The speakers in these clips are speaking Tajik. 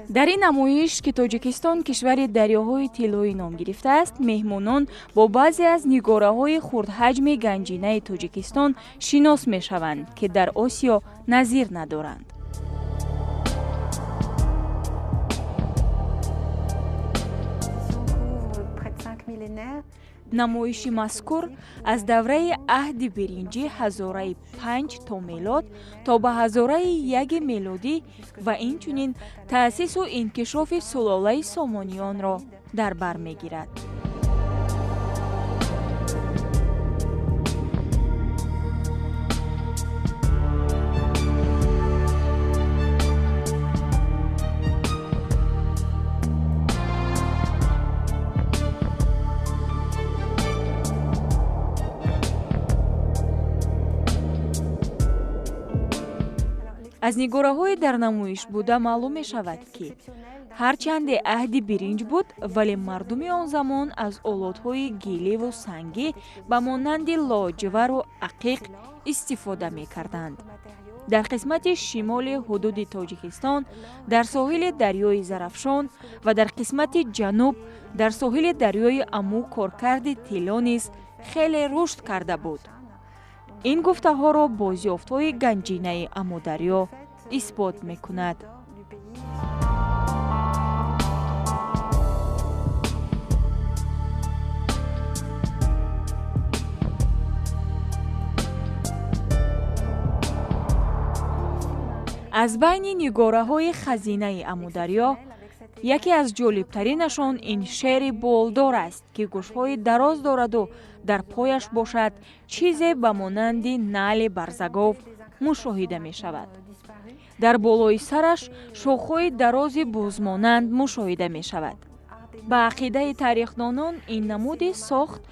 Дар ин намоиш, ки Тоҷикистон кишвари дарёҳои тиллоӣ ном гирифтааст, меҳмонон бо баъзе аз нигораҳои хурдҳаҷми ганҷинаи Тоҷикистон шинос мешаванд, ки дар Осиё назир надоранд. Намоиши мазкур аз давраи аҳди биринҷӣ ҳазораи 5 то мелод то ба ҳазораи 1 мелодӣ ва инчунин таъсису инкишофи сулолаи сомониёнро дар бар мегирад. Аз нигораҳои дар намоиш буда маълум мешавад, ки ҳарчанде аҳди биринҷ буд, вале мардуми он замон аз олотҳои гиливу сангӣ ба монанди лоҷвару ақиқ истифода мекарданд. Дар қисмати шимоли ҳудуди Тоҷикистон, дар соҳили дарёи Зарафшон ва дар қисмати ҷануб дар соҳили дарёи Аму коркарди тилло низ хеле рушд карда буд. Ин гуфтаҳоро бозёфтҳои ганҷинаи Амударё исбот мекунад. Аз байни нигораҳои хазинаи Амударё яке аз ҷолибтаринашон ин шери болдор аст, ки гӯшҳои дароз дораду дар пояш бошад чизе ба монанди нали барзагов мушоҳида мешавад. Дар болои сараш шохҳои дарози бузмонанд мушоҳида мешавад. Ба ақидаи тарихдонон ин намуди сохт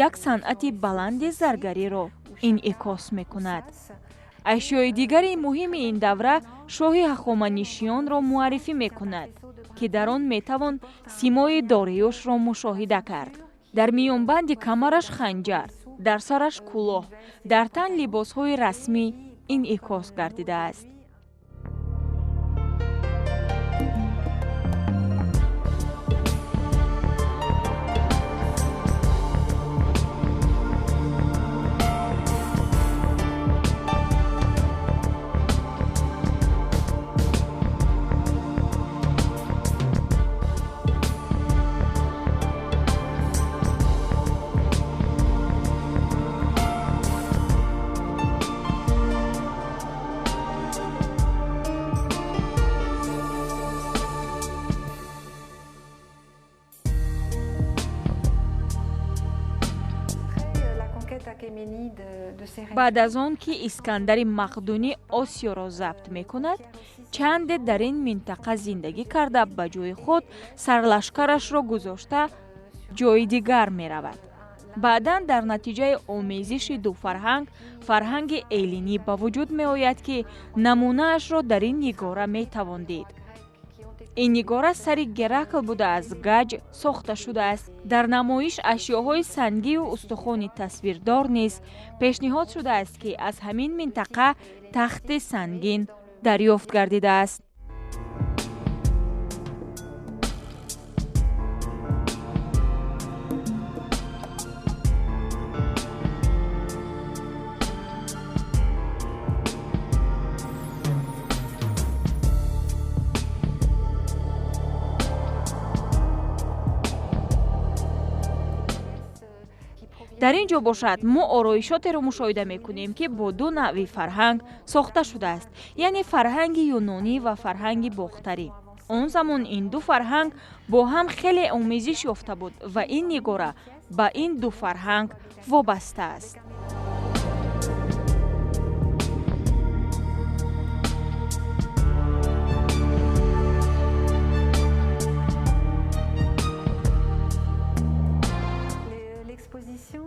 як санъати баланди заргариро инъикос мекунад. Ашёи дигари муҳими ин давра шоҳи ҳахоманишиёнро муаррифӣ мекунад, ки дар он метавон симои Дориюшро мушоҳида кард. Дар миёнбанди камараш ханҷар, дар сараш кулоҳ, дар тан либосҳои расмӣ инъикос гардидааст. Баъд аз он ки Искандари Мақдунӣ Осиёро забт мекунад, чанде дар ин минтақа зиндагӣ карда, ба ҷои худ сарлашкарашро гузошта ҷои дигар меравад. Баъдан дар натиҷаи омезиши ду фарҳанг фарҳанги эллинӣ ба вуҷуд меояд, ки намунаашро дар ин нигора метавон дид. Ин нигора сари Геракл буда аз гаҷ сохта шудааст. Дар намоиш ашёҳои сангию устухони тасвирдор низ пешниҳод шудааст, ки аз ҳамин минтақа тахти сангин дарёфт гардидааст. Дар ин ҷо бошад мо ороишотеро мушоҳида мекунем, ки бо ду навъи фарҳанг сохта шудааст, яъне фарҳанги юнонӣ ва фарҳанги бохтарӣ. Он замон ин ду фарҳанг бо ҳам хеле омезиш ёфта буд ва ин нигора ба ин ду фарҳанг вобаста аст.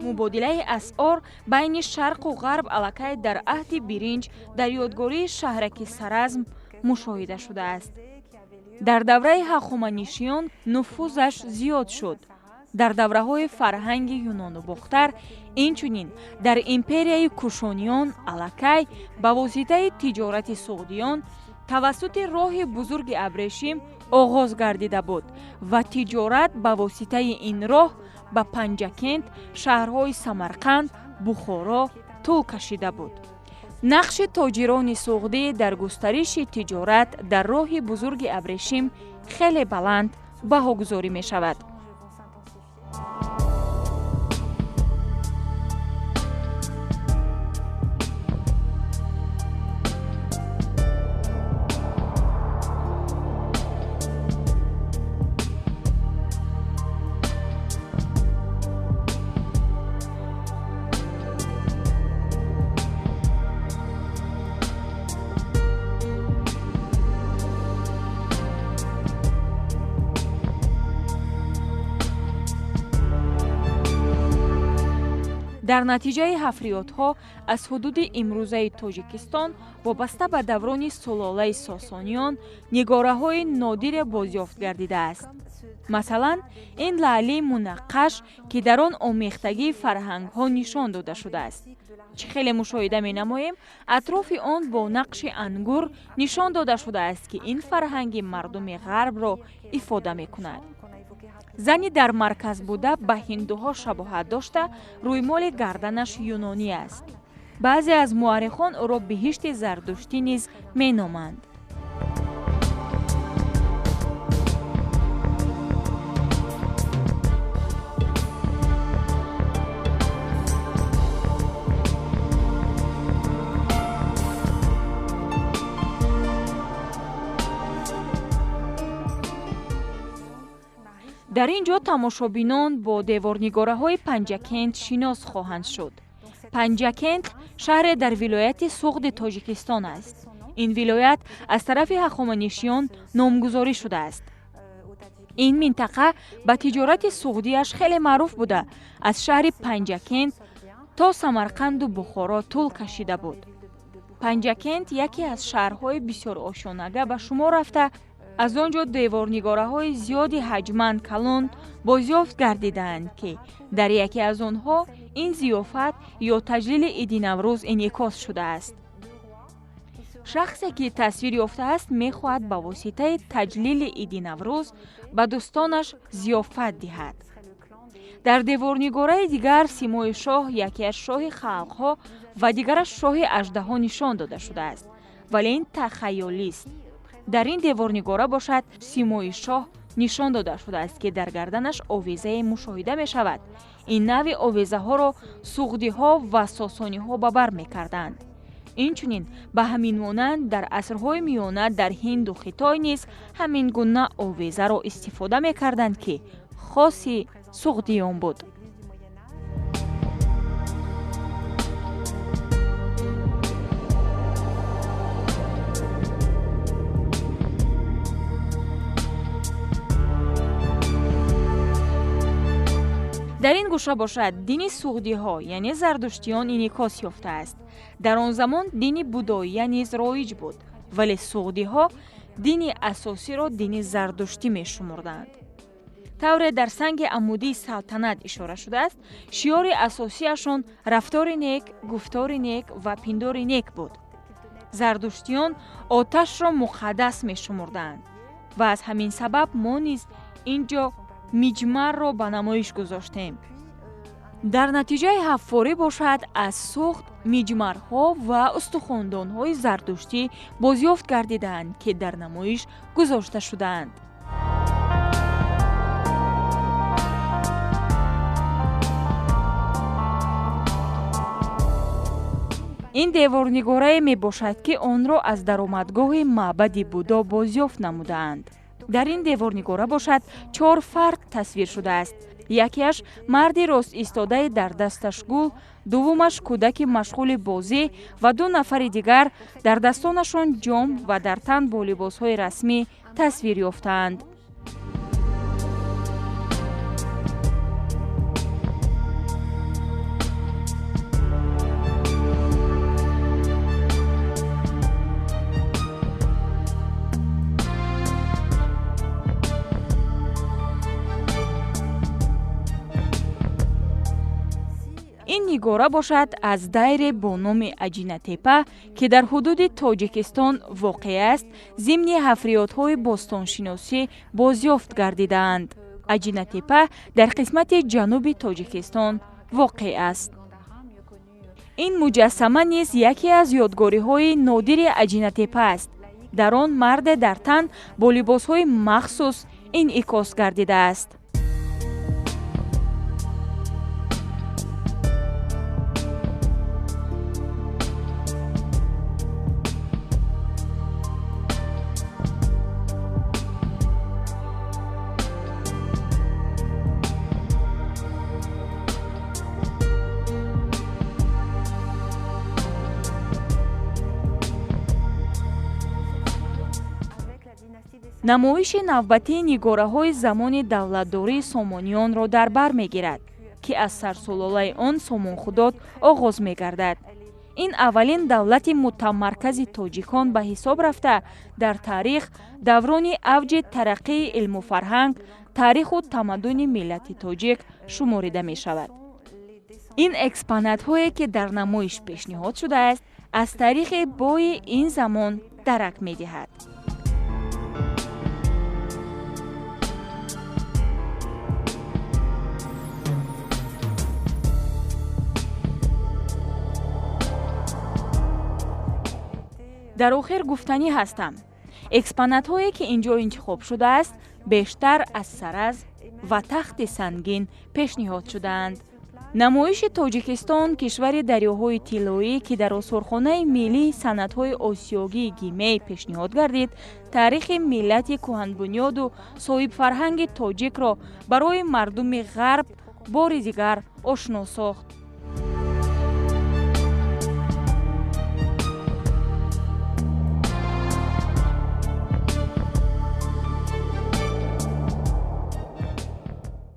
Мубодилаи асъор байни шарқу ғарб аллакай дар аҳди биринҷ дар ёдгории шаҳраки Саразм мушоҳида шудааст. Дар давраи ҳахоманишиён нуфузаш зиёд шуд. Дар давраҳои фарҳанги Юнону Бохтар, инчунин дар империяи Кушониён аллакай ба воситаи тиҷорати суғдиён тавассути роҳи бузурги Абрешим оғоз гардида буд ва тиҷорат ба воситаи ин роҳ ба Панҷакент, шаҳрҳои Самарқанд, Бухоро тӯл кашида буд. Нақши тоҷирони суғдӣ дар густариши тиҷорат дар роҳи бузурги Абрешим хеле баланд баҳогузорӣ мешавад. Дар натиҷаи ҳафриётҳо аз ҳудуди имрӯзаи Тоҷикистон вобаста ба даврони сулолаи Сосониён нигораҳои нодире бозёфт гардидааст. Масалан, ин лаълии мунаққаш, ки дар он омехтагии фарҳангҳо нишон дода шудааст. Чӣ хеле мушоҳида менамоем, атрофи он бо нақши ангур нишон дода шудааст, ки ин фарҳанги мардуми ғарбро ифода мекунад. Зани дар марказ буда ба ҳиндуҳо шабоҳат дошта, рӯймоли гарданаш юнонӣ аст. Баъзе аз муаррихон ӯро биҳишти зардуштӣ низ меноманд. Дар ин ҷо тамошобинон бо деворнигораҳои Панҷакент шинос хоҳанд шуд. Панҷакент шаҳре дар вилояти Суғди Тоҷикистон аст. Ин вилоят аз тарафи ҳахоманишиён номгузорӣ шудааст. Ин минтақа ба тиҷорати суғдиаш хеле маъруф буда, аз шаҳри Панҷакент то Самарқанду Бухоро тӯл кашида буд. Панҷакент яке аз шаҳрҳои бисёрошонага ба шумор рафта, аз он ҷо деворнигораҳои зиёди ҳаҷман калон бозёфт гардидаанд, ки дар яке аз онҳо ин зиёфат ё таҷлили иди Наврӯз инъикос шудааст. Шахсе ки тасвир ёфтааст, мехоҳад ба воситаи таҷлили иди Наврӯз ба дӯстонаш зиёфат диҳад. Дар деворнигораи дигар симои шоҳ яке аз шоҳи халқҳо ва дигараш шоҳи аждаҳо нишон дода шудааст, вале ин тахайёлист. Дар ин деворнигора бошад симои шоҳ нишон дода шудааст, ки дар гарданаш овезае мушоҳида мешавад. Ин навъи овезаҳоро суғдиҳо ва сосониҳо ба бар мекарданд. Инчунин ба ҳамин монанд дар асрҳои миёна дар Ҳинду Хитой низ ҳамин гуна овезаро истифода мекарданд, ки хоси суғдиён буд. Дар ин гӯша бошад дини суғдиҳо, яъне зардуштиён инъикос ёфтааст. Дар он замон дини будоия низ роиҷ буд, вале суғдиҳо дини асосиро дини зардуштӣ мешумурданд. Тавре дар санги амудии салтанат ишора шудааст, шиёри асосиашон рафтори нек, гуфтори нек ва пиндори нек буд. Зардуштиён оташро муқаддас мешумурданд ва аз ҳамин сабаб мо низ ин ҷо миҷмарро ба намоиш гузоштем. Дар натиҷаи ҳаффорӣ бошад аз Суғд миҷмарҳо ва устухондонҳои зардуштӣ бозёфт гардидаанд, ки дар намоиш гузошта шудаанд. Ин деворнигорае мебошад, ки онро аз даромадгоҳи маъбади Будо бозёфт намудаанд. Дар ин деворнигора бошад чор фард тасвир шудааст. Якеаш марди рост истодаи дар дасташ гул, дуввумаш кӯдаки машғули бозӣ ва ду нафари дигар дар дастонашон ҷом ва дар тан бо либосҳои расмӣ тасвир ёфтаанд. Ин нигора бошад аз дайре бо номи Аҷинатепа, ки дар ҳудуди Тоҷикистон воқеъ аст, зимни ҳафриётҳои бостоншиносӣ бозёфт гардидаанд. Аҷинатепа дар қисмати ҷануби Тоҷикистон воқеъ аст. Ин муҷассама низ яке аз ёдгориҳои нодири Аҷинатепа аст. Дар он марде дар тан бо либосҳои махсус инъикос гардидааст. Намоиши навбатии нигораҳои замони давлатдории сомониёнро дар бар мегирад, ки аз сарсулолаи он Сомонхудод оғоз мегардад. Ин аввалин давлати мутамаркази тоҷикон ба ҳисоб рафта, дар таърих даврони авҷи тараққии илму фарҳанг, таъриху тамаддуни миллати тоҷик шуморида мешавад. Ин экспонатҳое, ки дар намоиш пешниҳод шудааст, аз таърихи бои ин замон дарак медиҳад. Дар охир гуфтанӣ ҳастам, экспонатҳое, ки ин ҷо интихоб шудааст, бештар аз Саразм ва Тахти Сангин пешниҳод шудаанд. Намоиши Тоҷикистон, кишвари дарёҳои тиллоӣ, ки дар осорхонаи миллии санъатҳои осиёгии Гимей пешниҳод гардид, таърихи миллати кӯҳанбунёду соҳибфарҳанги тоҷикро барои мардуми ғарб бори дигар ошно сохт.